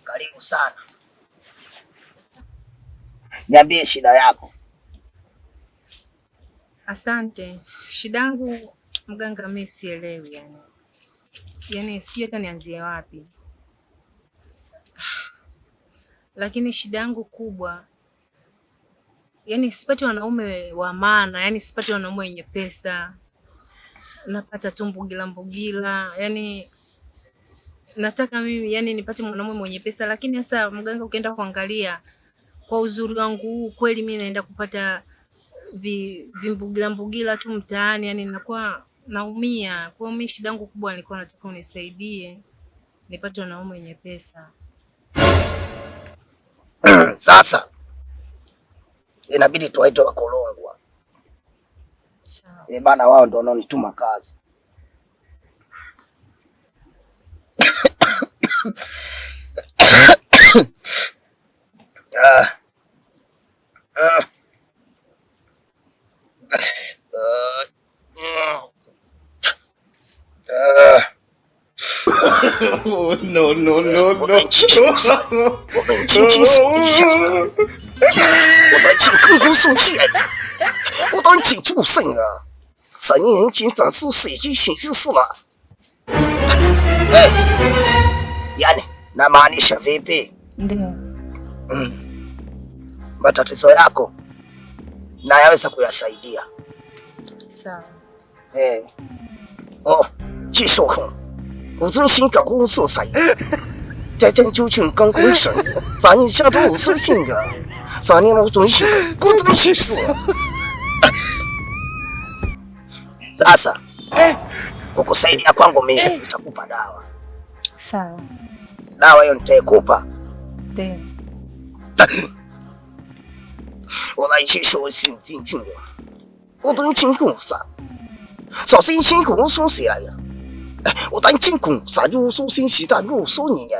Karibu sana. Niambie shida yako. Asante. Shida yangu mganga, mimi sielewi yani. Yaani sijui hata nianzie wapi. Lakini shida yangu kubwa yani sipati wanaume wa maana, yani sipati wanaume wenye pesa, napata tu mbugila mbugila, yani nataka mimi yani nipate mwanaume mwenye pesa. Lakini sasa mganga, ukienda kuangalia kwa uzuri wangu huu, kweli mimi naenda kupata vimbugila mbugila tu mtaani, yani nakuwa naumia. Kwa hiyo mimi shida yangu kubwa nilikuwa nataka unisaidie nipate wanaume wenye pesa. Sasa inabidi tuwaite wakolongwa. Sawa. Eh, bana, wao ndio wanaonituma kazi. Ah. Ah. Ah. Oh, no, no, no, 我 no. 等清楚噻，我等清清楚一下，我等清空空送气，我等清楚生啊，三年前咱做谁去先生死了？Eh, yani namaanisha vipi? Ndio. Mm. Matatizo yako nayaweza kuyasaidia. Sawa. Eh. 哦，继续看，我真心搞公素材，在郑州群刚工程，咱一下都有自信的，咱年老东西，我东西是。Sasa kukusaidia kwangu mimi nitakupa dawa. Sawa. Dawa hiyo nitaikupa. Ndio. 我来去学习进去了，我都辛苦啥？首先辛苦我说谁来呀？我当辛苦啥就说先时代我说你呢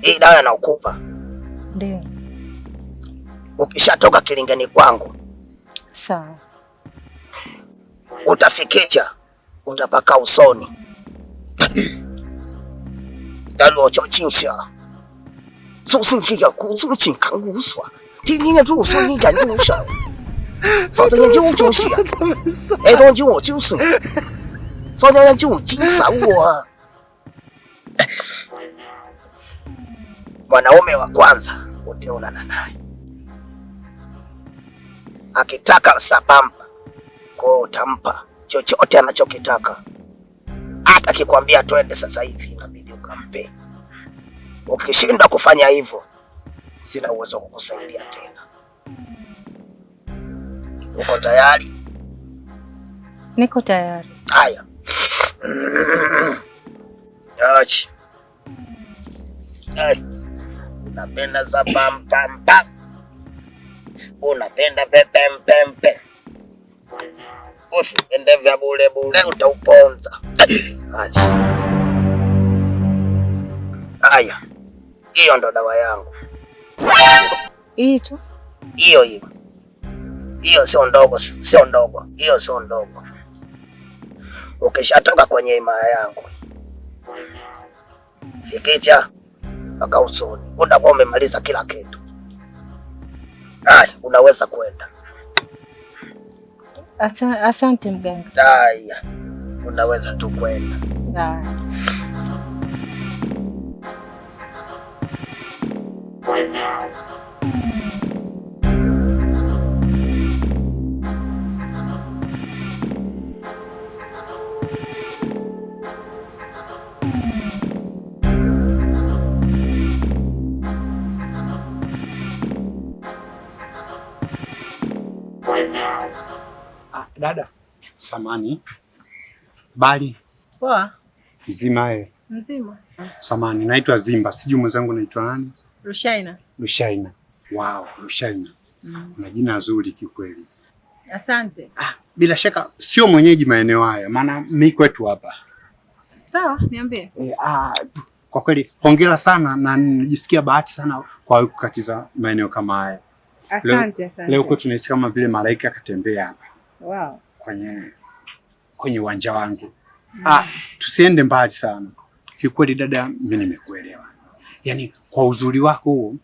？Hii dawa nakupa, Ndio. ukishatoka kilingeni kwangu Sawa. utafikicha, utapaka usoni daluochochinsha 就是你个古中情扛无爽，天天的如说你敢无爽，少的人就中西啊，哎，当就我就是，少的人就金赏我啊。Mwanaume wa kwanza utaonana naye akitaka sabamba, kwa utampa chochote anachokitaka. Hata akikwambia twende sasa hivi, inabidi ukampe. Ukishindwa kufanya hivyo, sina uwezo wa kukusaidia tena. Uko tayari? Niko tayari. Haya. Achi. Ai. Unapenda za pam pam pam. Unapenda pepem pem pem. Usipende vya bure bure utauponza. Achi. Haya. Hiyo ndo dawa yangu. Hii tu. Hiyo hiyo. Hiyo sio ndogo, sio ndogo. Hiyo sio ndogo. Ukishatoka kwenye himaya yangu, fikicha mpaka usoni, utakuwa umemaliza kila kitu. Ay, unaweza kwenda. Asante mganga. Haya, unaweza tu kwenda. Haya. Ah, dada, samani. Bali Poa. mzima eh? Mzima. Samani, naitwa Zimba, sijui mwenzangu naitwa nani? Rushaina. Rushaina. Wow, Rushaina. Una jina zuri kikweli. Asante. Ah, bila shaka sio mwenyeji maeneo haya, maana mi kwetu hapa. Sawa, niambie. Kwa kweli hongera sana na nijisikia bahati sana kwa kukatiza maeneo kama haya. Asante, asante. Leo kwetu tunahisi kama vile malaika akatembea hapa. Wow. Kwenye uwanja wangu. Ah, tusiende mbali sana. Kiukweli dada, mimi nimekuelewa. Yaani kwa uzuri wako huo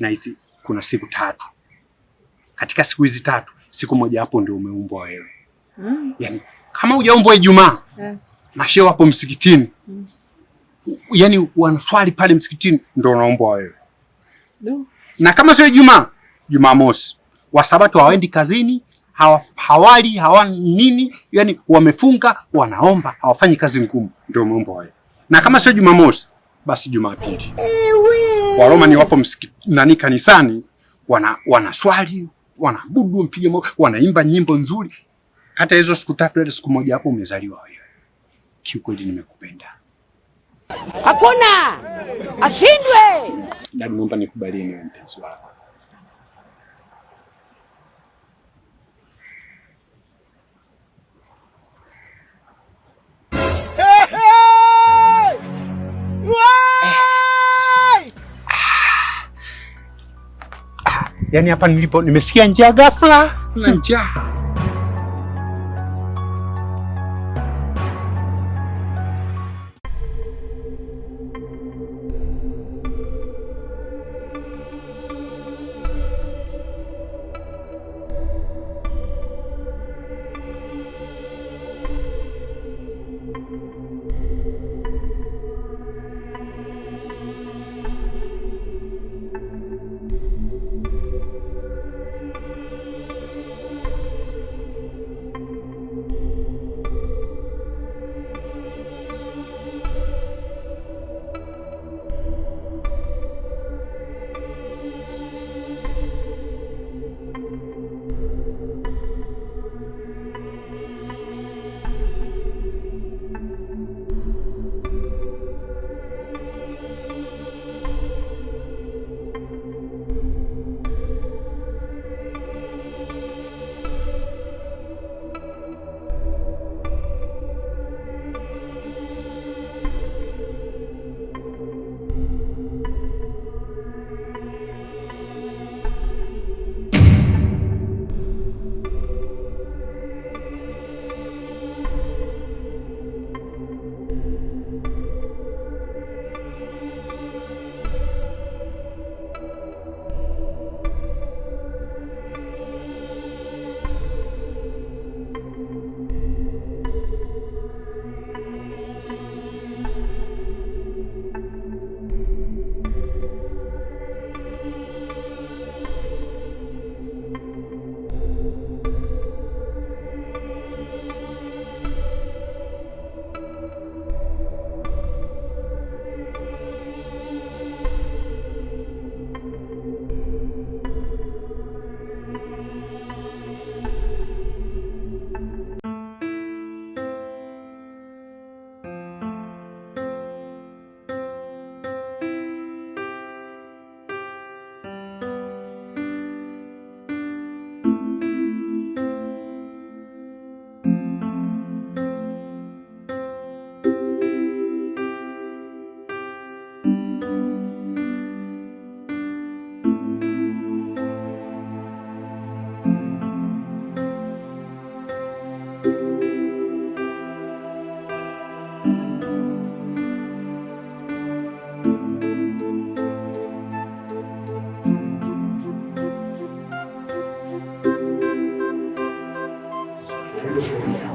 nahisi kuna siku tatu. Katika siku hizi tatu, siku moja hapo ndio umeumbwa wewe. Yaani kama hujaumbwa Ijumaa, mashehe wapo msikitini. Yaani wanaswali pale msikitini ndio unaumbwa wewe. Na kama sio Ijumaa, Jumamosi. Wasabato hawaendi kazini, hawali, hawa nini, yani wamefunga, wanaomba, hawafanyi kazi ngumu, ndio umeumbwa wewe. Na kama sio Jumamosi, basi Jumapili. Waroma ni wapo nani kanisani, wanaswali, wanaabudu, mpige moyo, wanaimba nyimbo nzuri. Hata hizo siku tatu, hata siku moja hapo umezaliwa wewe. Kiukweli nimekupenda. Hakuna ashindwe. Dada, naomba nikubalie niwe mpenzi wako. Yaani hapa nilipo nimesikia njaa ghafla na njaa.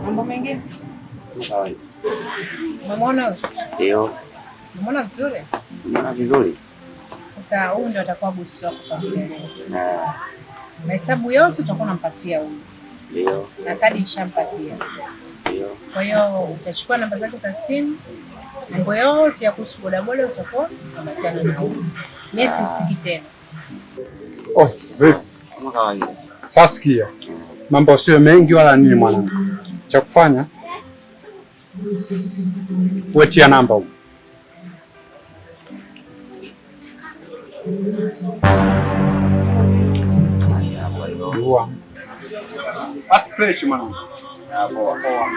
Mambo mengine? Umemwona huyu? Ndio. Umemwona vizuri? Umeona vizuri. Sasa huyu ndio atakuwa bosi wako kuanzia leo. Mahesabu yote utakuwa unampatia huyu. Ndio. Na kadi nishampatia. Ndio. Kwa hiyo utachukua namba zake za simu, mambo yote ya kuhusu bodaboda utakuwa unawasiliana na huyu. Mimi sihusiki tena. Oh, vipi? Kama kawaida. Sasa sikia. Mambo sio mengi wala nini mwanangu. Cha kufanya wetia namba huko. Dua. Basi fresh mwanangu. Poa poa.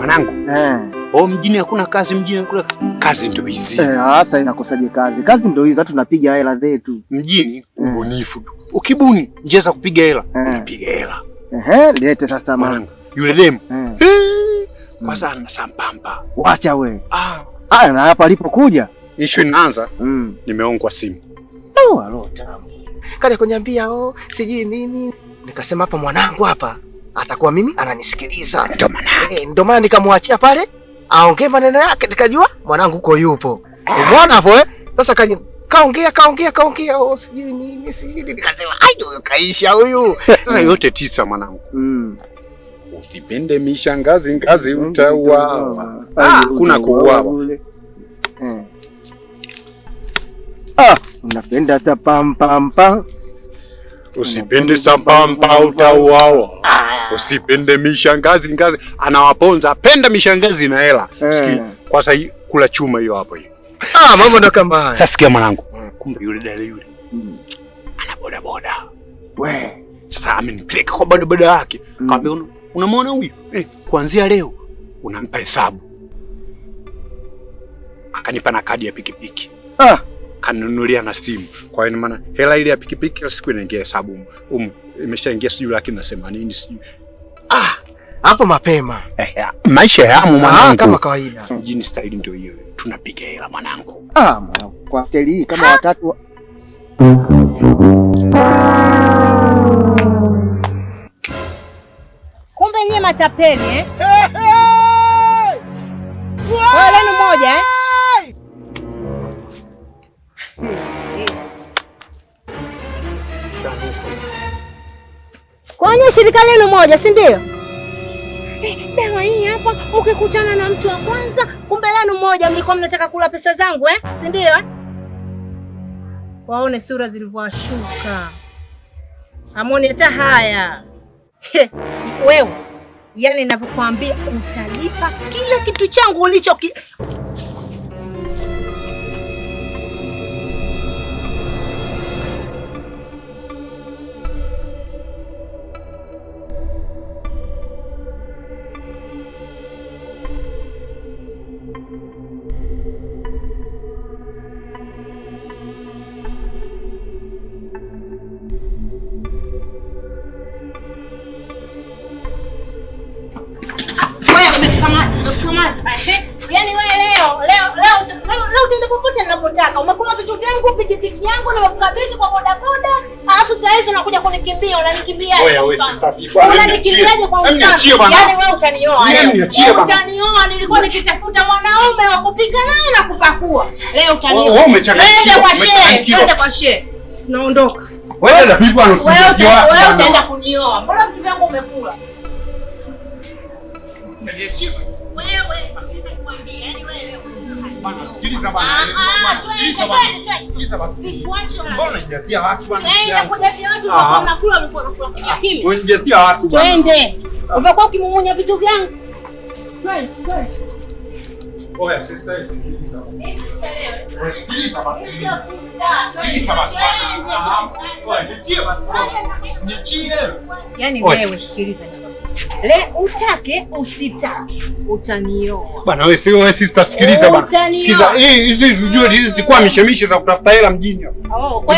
Mwanangu. Oh, mjini hakuna kazi, mjini hakuna kazi ndio hizi. Sasa inakosaje kazi? Kazi ndio hizi, watu tunapiga hela zetu. Mjini ubunifu tu. Ukibuni njia za kupiga hela, unapiga hela. Lete sasa mwanangu. Yule demu. Kwa sana sampampa. Wacha we. Na hapa alipokuja issue inaanza. Nimeongwa simu. Oh, alo tamu. Kaja kuniambia sijui mimi. Nikasema hapa mwanangu hapa atakuwa mimi ananisikiliza. Ndio maana. Ndio maana nikamwachia pale aongee maneno yake, nikajua mwanangu huko yupo. Umeona hapo eh? Sasa kaongea sijui mimi sijui, nikasema ai huyu kaisha huyu. Sasa yote 9 mwanangu. Usipende mishangazi ngazi utauawa. Kuna kuuawa. Unapenda sapampampa. Usipende sampampa utauawa. Usipende mishangazi ngazi, anawaponza. Penda mishangazi na hela. Sikia, kwa sasa kula chuma hiyo hapo hiyo. Mambo ndo kama haya. Sasa sikia mwanangu. Kumbe yule dada yule ana boda boda. We. Sasa amenipeleka kwa boda boda yake. Kaambia unamwona huyu? Kuanzia leo unampa hesabu. Akanipa na kadi ya pikipiki. Kanunulia na simu. Kwa hiyo maana hela ile ya pikipiki kila siku inaingia hesabu. Imeshaingia sijui laki na 80 sijui. Hapo mapema. Maisha yamu mwanangu. Kama kawaida. Mjini style ndio hiyo. Tunapiga hela mwanangu. Mwanangu. Kwa style hii kama watatu. Kumbe nyie matapeli eh? Wewe lenu moja eh? Kwenye shirika lenu moja, si ndio? Dawa hii hapa ukikutana na mtu wa kwanza, kumbe lenu moja mlikuwa mnataka kula pesa zangu eh? Si ndio eh? Waone sura zilivyowashuka. Amoni hata haya. Wewe, yani ninavyokuambia utalipa kila kitu changu ulicho. Yaani wewe leo utaenda popote ninapotaka. Umekula vitu vyangu, pikipiki yangu na nimekukabidhi kwa bodaboda, alafu saa hizi unakuja kunikimbia, unanikimbia. Oya wewe sister, unanikimbiaje kwa mfano? Yaani wewe utanioa leo. Utanioa, nilikuwa nikitafuta mwanaume wa kupika naye na kupakua. Leo utanioa. Wewe umechanganyikiwa. Twende kwa shehe. Naondoka. Wewe na vipi bwana usijue. Wewe utaenda kunioa. Mbona vitu vyangu umekula? Wewe, nikwambie, yani wewe. Bana sikiliza bana. Sikiliza bana. Sikiliza bana. Sikuache wala. Mbona unajazia watu bana? Twende kujazia watu kwa mnakula mko na kimya. Unajazia watu bana. Twende. Ungekuwa ukimumunya vitu vyangu. Twende, twende. Oya sister, sikiliza. Sister leo. Sikiliza basi. Sikiliza basi. Oya, nitie basi. Nitie. Yaani wewe sikiliza. Le utake usitake utanioa. Bana wewe si wewe sister sikiliza bana. Sikiliza hizi ujue hizi zikuwa mishemishe za kutafuta hela mjini hapa. Oh, kwa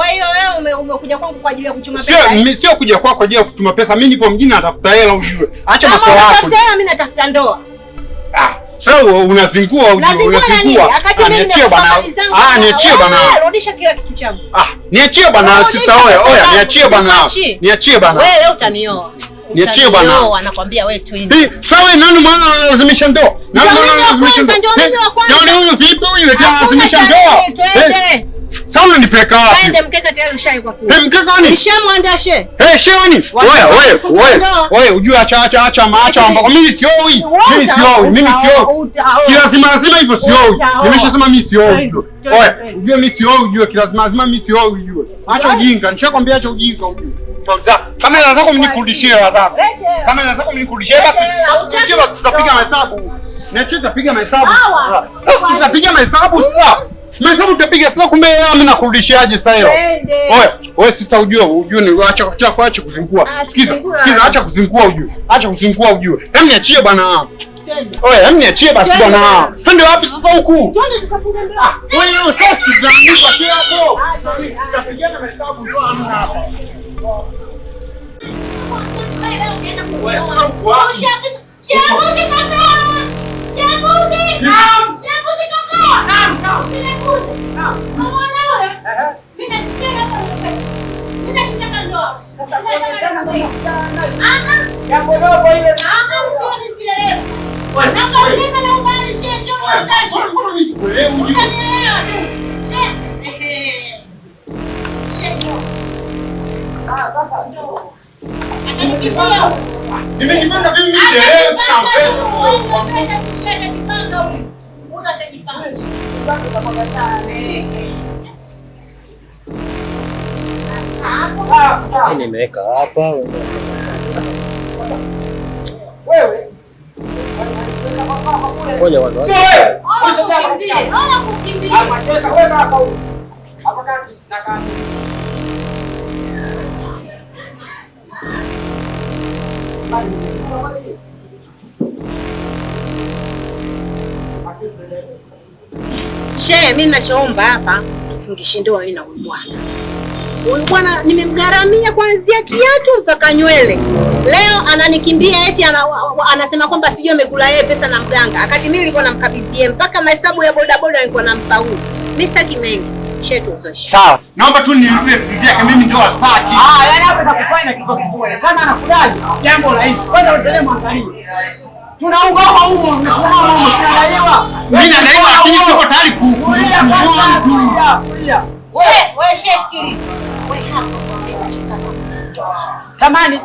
hiyo wewe umekuja kwangu kwa ajili ya kuchuma pesa. Sio sio kuja kwako kwa ajili ya kuchuma pesa. Mimi nipo mjini natafuta hela ujue. Acha masuala yako. Natafuta hela, mimi natafuta ndoa. Sasa unazingua ujue, unazingua. Niachie bana. Niachie bana. Rudisha kila kitu changu. Niachie bana sister oya, oya niachie bana. Niachie bana. Wewe leo utanioa. Niachie bana. Anakuambia wewe twende. Sawa nani mwana analazimisha ndoa? Nani mwana analazimisha ndoa? Ndio mimi wa kwanza. Nani huyu vipi huyu eti analazimisha ndoa? Twende. Sasa unanipeleka wapi? Twende, mkeka tayari ushaikwa kule. Mkeka nini? Nishamwandaa she. Shewani. Wewe wewe wewe. Wewe ujue acha acha acha maacha ambako mimi sioi. Mimi sioi, mimi sioi. Kilazima lazima hivyo sioi. Nimeshasema mimi sioi. Wewe ujue mimi sioi ujue kilazima lazima mimi sioi ujue. Acha ujinga, nishakwambia acha ujinga ujue. Kama hela zako mnikurudishie hela zako. Kama hela zako mnikurudishie basi. Basi tutapiga mahesabu. Niache tutapiga mahesabu. Sasa tutapiga mahesabu sasa. Mahesabu tutapiga sasa, kumbe hela mimi nakurudishiaje sasa hela? Oya, wewe sister ujue, ujue ni acha acha acha kuzingua. Sikiza, sikiza acha kuzingua ujue. Acha kuzingua ujue. Hem niachie bana. Oye, hebu niachie basi bwana. Twende wapi sasa huku? Twende tukafunge ndoa. Wewe sasa tunaandika tu hapo. Tutapigana mahesabu ndio hamna hapa. Wewe sasa uko wapi? Nimejipanga mimi leo Nimeweka hapa. Wewe. Ngoja kwanza. Sio wewe. Hapa weka hapa huko. Hapa kati na kati. Shehe, mimi ninachoomba hapa tufungishe ndoa mimi na huyu bwana. Huyu bwana nimemgharamia kuanzia kiatu mpaka nywele. Leo ananikimbia eti anasema kwamba sijui amekula yeye pesa na mganga. Wakati mimi nilikuwa namkabidhi mpaka mahesabu ya bodaboda nilikuwa nampa huyu. Mimi sitaki mengi. Shehe, tuozeshe. Sawa. Naomba tu nirudie vitu vyake, mimi ndio sitaki. Ah, yani hapa nitakufanya kitu kikubwa. Kama anakudai jambo rahisi. Kwanza uendelee mwangalie. Tunaunga humo, tunasimama humo, tunadaiwa. Mimi nadaiwa lakini siko tayari kumua mtu. Wewe shehe, sikiliza. Wewe hapa Samani.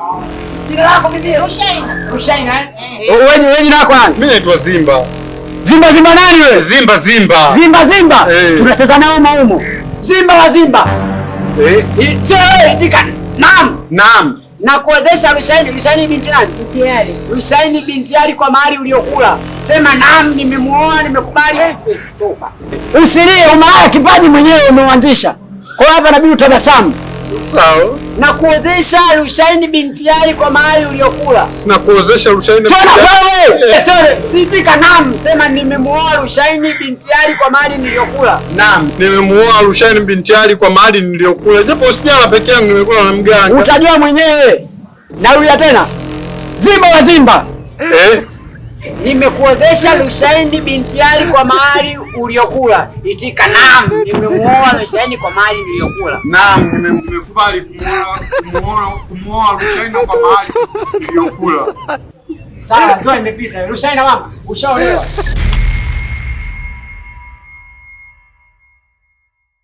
Jina lako bibi? Rushaina. Rushaina eh? Wewe jina lako nani? Mimi naitwa Zimba. Zimba Zimba nani wewe? Zimba Zimba. Zimba Zimba. Tunacheza nao maumo. Zimba wa Zimba. Sio wewe itika. Naam. Naam. Na kuozesha Rushaini, Rushaini binti nani? Binti Ali. Rushaini binti Ali kwa mahali uliokula. Sema naam, nimemuoa, nimekubali. Toka. Usilie, umalaya kipaji mwenyewe umeuanzisha. Kwa hiyo hapa inabidi utabasamu. Sawa. Na kuozesha Rushaini binti Ali kwa mahali uliokula. Na kuozesha Rushaini. Sio wewe. Sorry, sitika naam, sema nimemuoa Rushaini binti Ali kwa mahali niliyokula. Naam, nimemuoa Rushaini binti Ali kwa mahali niliyokula. Japo sijala peke yangu, nimekula na mganga. Utajua mwenyewe. Narudia tena. Zimba wa Zimba. Nimekuozesha Rushaini binti Ali kwa mahali uliokula. Itika naam, nimemuoa Rushaini kwa mahali niliyokula. Naam, nimekubali kumuoa Rushaini kwa mahali niliyokula. Sawa, ndoa imepita. Rushaini mama, ushaolewa.